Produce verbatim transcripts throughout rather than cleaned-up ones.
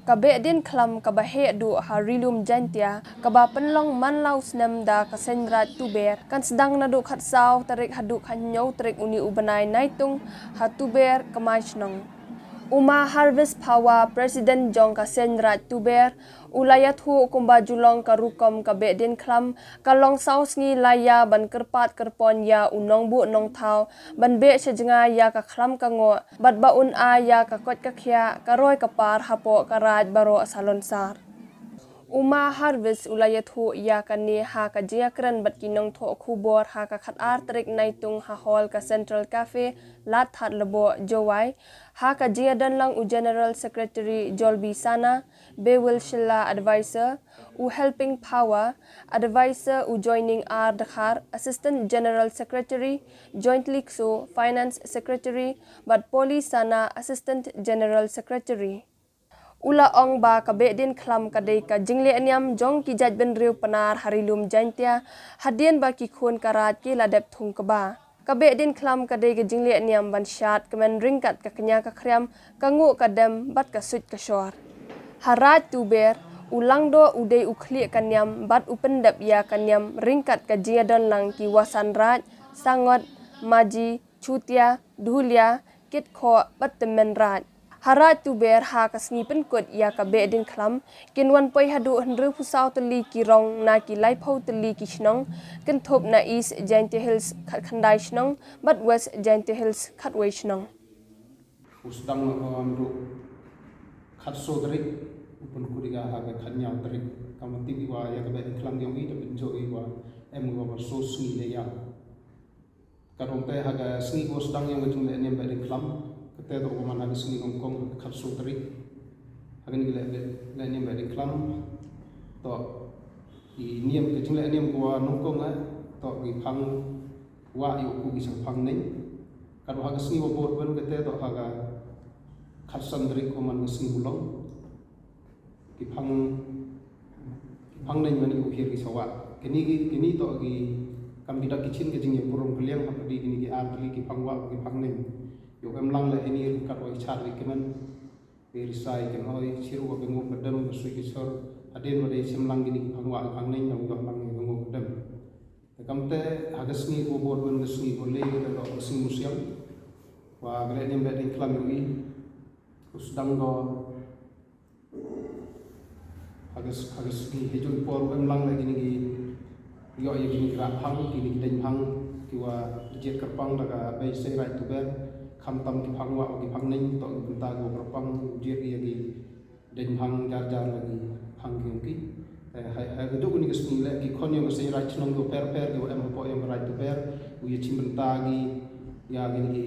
Ka Behdien Khlam kaba heh duh ha Ri-lum Jaintia, kaba pynlong man la u snem da ka Seiñ Raij Tuber, kan sdang naduh khatsaw tarik haduh khathynñiew tarik une u bnai Naitung ha Tuber, Kmai Shnong. U Ma Harvest Phawa, President jong ka Seiñ Raij Tuber, u la ïathuh kumba ju long ka rukom ka Behdien Khlam ka long saw sngi la ïa ban kyrpad kyrpon ïa u nongbuh nongthaw ban beh sha jngai ïa ka khlam ka ngoh bad ba un ai ïa ka koit ka khiah, ka roi ka par hapoh ka Raid baroh salonsar. U Ma Harvest u la ïathuh ïa kane ha ka jingïakren bad ki nongthoh khubor ha ka khatar tarik Naitung ha hall ka Central Cafe, Lad Thadlaboh, Jowai, ha ka jingïadonlang u General Secretary Jolbi Sana, Bewil Shylla, Advisor u Helping Phawa, Advisor u Joining R Dkhar, Assistant General Secretary, Jointly Kso, Finance Secretary, bad Polly Sana, Assistant General Secretary. U la ong ba ka Behdien Khlam ka dei ka jingleh niam jong ki jaitbynriew Pnar ha Ri-lum Jaintia, hadien ba ki khun ka Raij ki la dep thung kba. Ka Behdien Khlam ka dei ka jingleh niam ban shad kmen ryngkat ka kñia ka khriam, ka nguh ka dem bad ka suit ka shor. Ha Raij Tuber, u Langdoh u dei u khlieh ka niam bad u pyndep ïa ka niam ryngkat ka jingïadonlang ki Wasan Raij, Sangot, Maji, Chutia, Dhulia, Kitkhoh bad Tymmen Raij. Ha Raij Tuber, ha ka sngi pynkut ïa ka Behdien Khlam, kin wan poi haduh hynriewphew saw tylli ki rong na ki laiphew tylli ki shnong, kynthup na East Jaintia Hills khatkhyndai shnong bad West Jaintia Hills khatwei shnong. U sdang na ka naduh khatsaw tarik, u pynkut ïa ka ha ka khathynñiew tarik. Kam tip ïa ka, ïa ka Behdien Khlam jong i, te pynjot ïa ka, em ïa ka saw sngi leh ïa. Ka dang te ha ka sngi ko sdang ïa ka jingleh niam Behdien Khlam, kata to ko man ha ka sngi nyngkong ha ka khatsaw tarik. Ha ka jingleh, leh, leh niam Behdien Khlam, to i niam ka jingleh niam ko nyngkong, eh, to ki phang wah ïa u ki shaphrang neng. Ka dang ha ka sngi ba bud ban kata to ha ka khatsan tarik ko man ka sngi Bulong. Ki phang, ki phang neng mane u hiar ki sawah. Kini ki, kini to ki kam ki dak ki chin ka jingïaburom kylliang hapdeng kini ki ar tylli ki phang wah ki phang neng. Ïoh em lang leh ini ryngkat wa i char ri kmen. Ri sai ken oi, chiru wa ki nguh ka dem, ka sui ki sor. Hadien wa dei chim lang kini ki phang wah ki phang neng, nang ïoh lang ki nguh ka dem. Te kam te ha ka sngi ko bud ban ka sngi ko leh ka dok ka sngi musiang. Wa ka leh niam Behdien Khlam ïoh i. Ko sdang ko Ha ka s-, ha ka sngi, ha juh i por em lang leh kini ki ïoh ïa kini ki rah phang, kini ki deng phang, ki wa jied kyrpang da ka Bei Seiñ Raij Tuber, khamtam ki phang wah, ki phang neng, to ki bynta ki wa kyrpang, jied ïa ki deng phang jar jar la ki phang ki ong ki. Eh, ha, ha ka juh kini ki sngi leh, ki khon ïa ka Seiñ Raij Chnong ki wa pher pher, ki wa em hapoh ïa ka Raij Tuber, u ïa chim bynta ki, ïa kini ki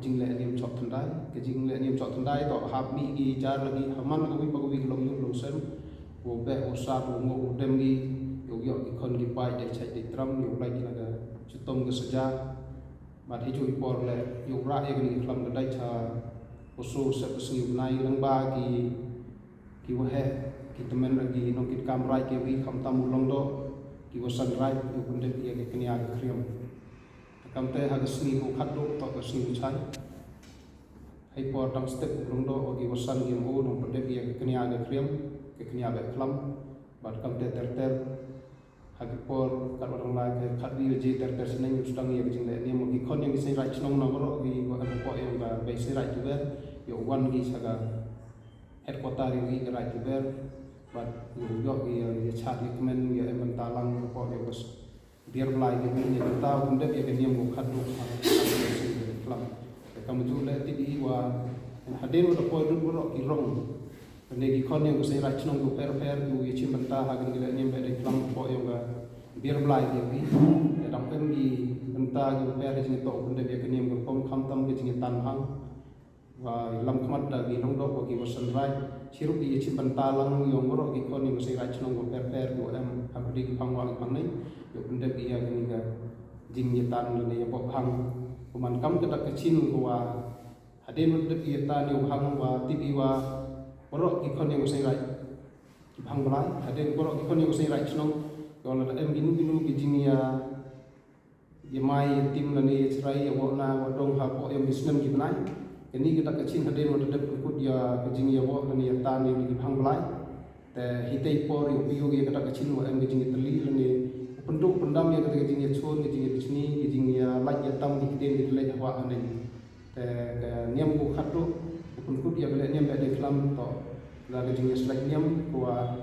jingleh niam chok thyndai. Ki jingleh niam chok thyndai to hap mih ki jar la ki ha man ka wi pa ka wi ka long ïuh long sem. Wa beh wa sat wa ngoh wa dem ki, ïoh ïoh ki khon ki paid dei chait dei tram, ïoh lai ki na ka chitom ka saja. Bad ha juh i por leh, ïoh rah ïa kini ki khlam ka dei cha wa so sep ka sngi u bnai lang ba ki, ki wa heh, ki tymmen la ki nongkitkam raij ki wi khamtam u Langdoh, ki wa san raij, ïoh pyndep ïa ki kñia ki khriam. Te kam te ha ka sngi ko khatduh to ka sngi u chai. Ha i por dang step u Langdoh wa ki wa san ki mo nong pyndep ïa ka kñia ka khriam, ka kñia beh khlam. Bad kam te ter ter. Ha ki por kat wa dang lai ka khatwi wa je ter ter sneng u sdang ïa ka jingleh niam wa ki khon ïa ki Seiñ Raij Chnong na baroh ki wa em hapoh ïa ka Bei Seiñ Raij Tuber. Ïoh wan ki sha ka headquarter ïa ki ka Raij Tuber. Bad ïoh ïoh ïa, ïa chad ïa kmen ïa em bynta lang hapoh ïa ka s-, Biar blai ki wi ne ta u pyndep ïa ka niam ko khatduh ha ka khlam. Te kam ju leh tip i wa hadien wa da poi lut baroh ki rong. Kane ki khon ïa ka Seiñ Raij Chnong ko pher pher ko ïa chim bynta ha kane ka leh niam Behdien Khlam ko ïa ka biar blai ki wi. Ïa dang em ki bynta ki pher jingïatoh pyndep ïa ka niam ko pom khamtam ki jingïatan hang. Wa lam khmat da ki Langdoh wa ki wa san raij, chirup ki ïa chim bynta lang ïa baroh ki khon ïa ka Seiñ Raij Chnong wa pher pher ki wa em ha pyrdi ki phang wah ki phang neng, ïa pyndep ïa kane ka jingïatan lane ïa boh phang. Ko man kam ka dak ka chin ko wa hadien wa dep ïa tan ïa phang wa tip i wa baroh ki khon ïa ka Seiñ Raij ki phang blai, hadien baroh ki khon ïa ka Seiñ Raij Chnong, ko la da em kinu kinu ki jingïa ïa mai, ïa tim lane ïa chrai, ïa wok na, wa dong hapoh ïa ki snem ki bnai. Kane ka dak ka chin hadien wat dep pynkut ïa ka jingïawoh lane ïa tan ïa ki bhang blai. Te hi tei por ïa u pynïoh ïa ka dak ka chin wa em ka jingïatylli lane u pynduh pyndam ïa ka jingïachun, ka jingïabishni, ka jingïalait ïatam ki ktien ki tlek hawa haneng. Te ka niam ku khatduh u pynkut ïa ka leh niam beh dei khlam to la ka jingïaslait niam ku wa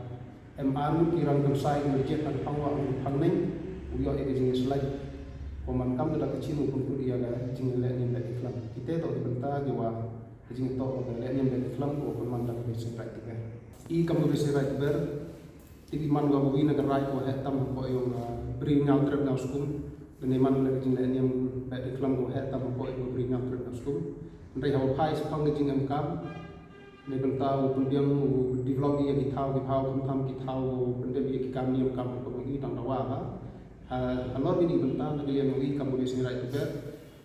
em ar ngut ki rang khamsai ki jied na ka phang wa ka phang neng u ïoh ïa ka jingïaslait. Ko man kam ka dak ka chin u pynkut ïa ka jingleh niam beh dei khlam. Kite to ki bynta ki wa ka jingtoh ka leh niam beh dei khlam ko man dak ka beh sing rai tuber. I kam ka beh sing rai tuber. Tip i man ka wi na ka rai ko heh tam ko ïong ka bri nyaw trep nyaw skum. Bene man ka jingleh niam beh dei khlam ko heh tam ko ïong ka bri nyaw trep nyaw skum. Ndai hawa phai sepang ka jingem kam. Nei bynta u pynbiang u develop ïa ki thaw ki phaw, khamtam ki thaw u pynbiang ïa ki kam niam kam u pynbiang i tang dawa ba. Ha, halor kini bynta na ka liang ïa i kam u beh sing rai tuber.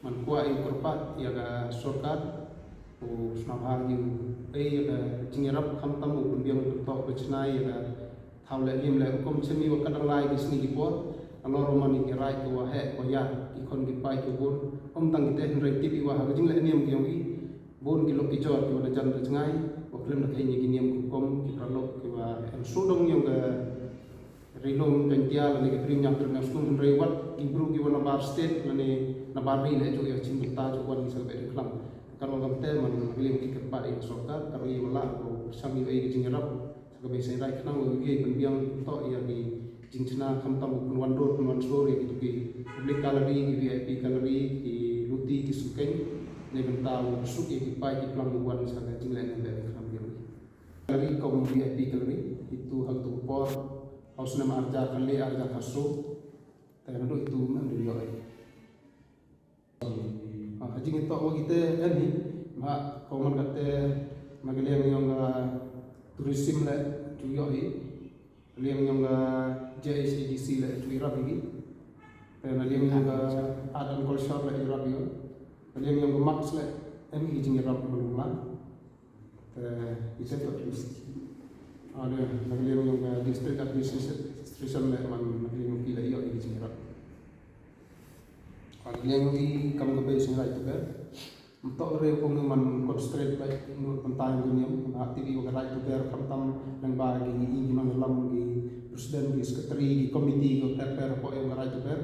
Man kwah i kyrpad ïa ka sorkar u sngewbha ïa u ei ïa ka jingïarap khamtam u pynbiang u pyntok u pynchna ïa ka thaw leh niam leh rukom chemi wa ka dang lai ki sngi ki por. Halor u man i ki rai ko wa heh ko ïa ki khon ki pai ki bun. Ym tang kite hynrei tip i wa ha ka jingleh niam ki ïong i. Bun ki lok ki jor ki wa da jan da jngai, wa khlem da kheiñ ïa ki niam ki rukom, ki paralok ki wa em sudong ïong ka ri lum Jaintia lane ka bri nyaw trep nyaw skum hynrei wat ki bru ki wa nabar state lane nabar ri leh juk ïa ka chim bynta juk wan ki sa ka beh dei khlam. Ka ruang kamte man ka liang ki kyrpad ïa ka sorkar, ka ruang ïa wa lah ko sam ïa ka jingïarap. Sa ka beh sing rai khnang u ïa pynbiang toh ïa ki jingchna khamtam u pynwan dur pynwan sur ïa ki tu ki public gallery, ki V I P gallery, ki luti, ki sukeng. Nei bynta u suk ïa ki pai ki plang u wan sa ka jingleh niam beh dei khlam ïa u. Gallery kum V I P gallery itu ha tu por haus nem arja kali arja kasu. Te ndu itu mem dei ïoh. Ah, ha jingïatoh wa kite en hi, ma ko man kate na ka liang ïong ka tourism leh ju ïoh hi, liang ïong ka J H A D C leh ju ïarap hi, te na liang ïong ka art and culture leh ïarap hi, na liang ïong ka max leh em hi jingïarap ma lung lang. Te ite to ki. Ade, na ka liang ïong ka district administration leh man na ka liang ïong ki leh ïoh hi jingïarap. Wan liang i kam ka bei sing rai tuber. Mtok re kong man concentrate bai nur pentai nguniam ha T V ka rai tuber khamtam nang ba ki i ki man lam ki president ki secretary ki committee ko per per ko yang rai tuber.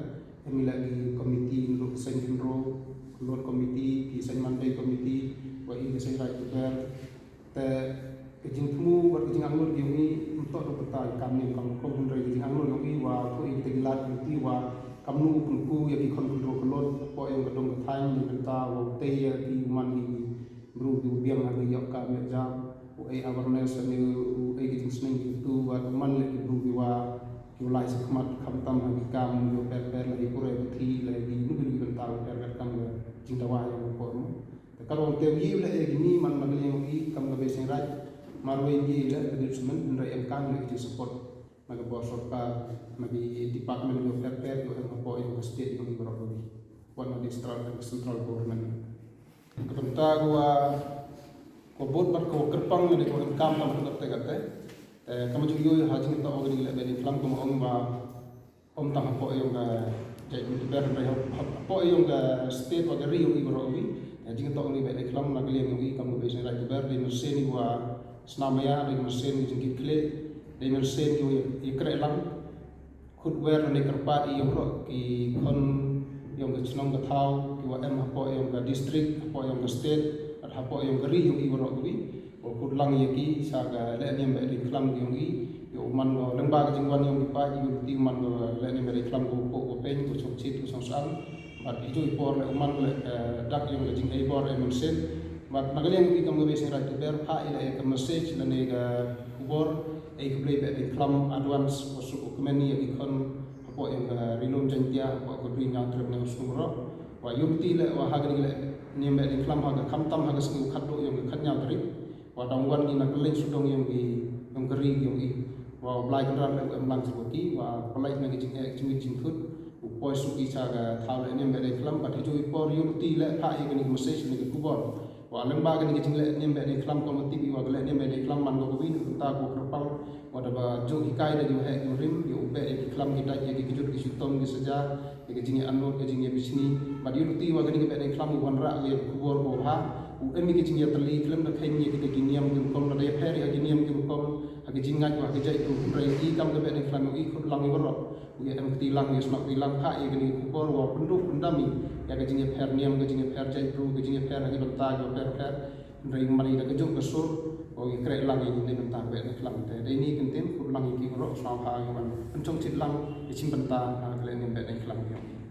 Em ila ki committee nuruk sen kenro, load committee, ki sen mandai committee, wa i ki sen rai tuber. Te ka jingthmu bad ka jingangnud ki ïong i mtok da pynta i kam niam kam rukom hynrei ka jingangnud ïong i wa poi kita ki lad ïong i wa kamnu pynku ïa ki khon khynroo khyllood hapoh ïong ka dong ka thaiñ ïa kynta wa u tei ïa ki u man ki bru ki u biang ha ki ïoh kam ïoh jam u ei awareness ne u ei ki jingsneng ki tu wa u man leh ki bru ki wa ki u lai shakhmat khamtam ha ki kam ïoh per per la ki pure puthi la ki nu ki bynta u per per kam ka jingdawa ïa u por mo. Te ka long te u ïoh leh ïa kini man na ka liang i kam ka bei seng raij. Marwei ngi leh ka dip semen hynrei em kam leh ki support na ka bor sorkar na ki department ïoh per per ïoh em hapoh ïoh ka state ïoh ki baroh ki. Wat na district ka central government. Ka bynta ko wa ko bot bad ko kyrpang ne ko em kam kam ko te ka te. Te ka ma ju ïoh ha jingtoh ka ding leh bei ding klam ko ma ong ba Ym tang hapoh ïong ka jait Mawthaber hynrei hapoh ïong ka state wa ka ri ïong i baroh wi. Jingtoh ïong i bad dei khlem na ka liang ïong i kam ka bei seng raij Mawthaber dei mynsiem i wa snam ïa dei mynsiem i jingkit khlieh dei mynsiem i wa ïa kreh lang. Khut wer lane kyrpad i ïong baroh ki khon ïong ka chnong ka thaw ki wa em hapoh ïong ka district hapoh ïong ka state bad hapoh ïong ka ri ïong i baroh wi. Ko khut lang ïa ki sa ka leh niam bad dei khlem ïong i. Ïa u man ko lyngba ka jingwan ïong ki paid ïa u ti man ko leh niam bad dei khlem ko ko ko peng ko chok chit ko song sang. Bad i ju i por leh u man ko leh ka dak ïong ka jingei bor ei mynsiem. Bad na ka liang ïong i kam ka bei seng raij Mawthaber pha i leh ka message lane ka khubor ei khublei bad dei khlem advance ko suk ko kmen ïa ki khon hapoh ïong ka Ri Lum Jaiñtia hapoh ka Bri Ñiaw Trep ne u sum roh. Wa ïong ti leh wa ha ka ding leh niam bad dei khlem ha ka khamtam ha ka sngi u khatduh ïong ka khatñiaw tarik. Wa dang wan ngi na ka leng sudong ïong ki ïong ka ri ïong i. Wa u Blai Kynrad leh u em lang sha ki wa pynlait na ki jingeh jingmut jingthut. U poi suk i cha ka thaw leh niam bad dei khlem bad hi ju i por ïong ti leh pha i kani ka message ne ka khubor. Wa lyngba kani ka jingleh niam bad dei khlem ko ma tip i wa ka leh niam bad dei khlem man ko ka wi na ka bynta ko kyrpang. Wa da ba ju hikai da ju heh ju rim ïa u beh ïa ki khlem ki dait ïa ki kjut ki shitom ki saja. Ïa ka jingïa anot ka jingïa bishni bad ïa u ti wa kani ka beh dei khlem u wanrah ïa ka khubor ko ha. U em ïa ki jingïatylli khlem da kheiñ ïa kita ki niam ki rukom, lada ïapher ïa ki niam ki rukom ha ki jingngeit bad ha ki jait bru, hynrei i kam ka Behdeiñkhlam u i khut lang ïa waroh, u ïa em kti lang, u ïa snoh kti lang, phah ïa kane ka khubor, u pynduh pyndam ïa ka jingïapher niam, ka jingïapher jait bru, ka jingïapher ha ki bynta kiba pher pher. Hynrei man ïa da kajuh ka sur, u ïa kreh lang ïa ngi na ka bynta ka Behdeiñkhlam. Te dei kane ka kyntien, khut lang ïa ki waroh, sngewbha ïa wan pynshong shit lang ïa ka jingbynta ha ka lehniam Behdeiñkhlam ïa ngi.